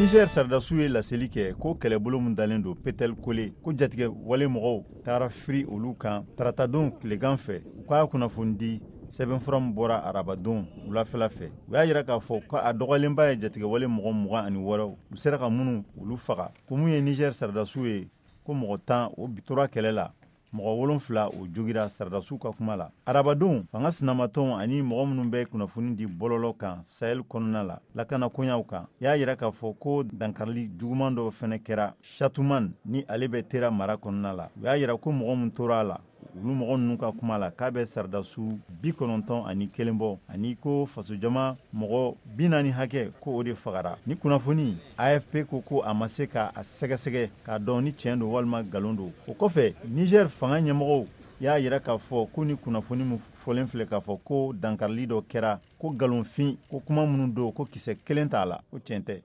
Niger sɔrɔdasiw ye laseli kɛ ko kɛlɛbolo min dalen don Petel Kole, ko jatigɛ wale mɔgɔw taara firi olu kan taratadon tilegan fɛ. U k'a kunnafoni di sɛbɛnfura min bɔra arabadon wulafɛla fɛ, u y'a yira k'a fɔ ko a dɔgɔlenba ye jatigɛwale mɔgɔ 26, u sera ka minnu olu faga. Ko mun ye Niger sɔrɔdasiw ye, ko mɔgɔ 10 o tora kɛlɛ la, mɔgɔ 7 o jogira sɔrɔdasiw ka kuma la. Arabadon, fanga sinamatɔnw ani mɔgɔ minnu bɛ kunnafoni di bɔlɔlɔ kan Sahel kɔnɔna la lakana koɲaw kan, y'a yira k'a fɔ ko dankarili juguman dɔw fɛnɛ kɛra Chatuman ni ale bɛ Tera mara kɔnɔna la. U y'a yira ko mɔgɔ min tora a la, olu mɔgɔ ninnu ka kuma la, k'a bɛ sɔrɔdasiw 91 bɔ, ani ko fasojama mɔgɔ 40 hakɛ ko o de fagara. Ni kunnafoni, AFP ko a ma se k'a sɛgɛsɛgɛ k'a dɔn ni tiɲɛ don walima nkalon don. O kɔfɛ, Niger fanga ɲɛmɔgɔw y'a yira k'a fɔ ko ni kunnafoni min fɔlen filɛ k'a fɔ ko dankarili dɔ kɛra, ko nkalonfin, ko kuma minnu don, ko kisɛ kelen t'a la, ko tiɲɛ tɛ.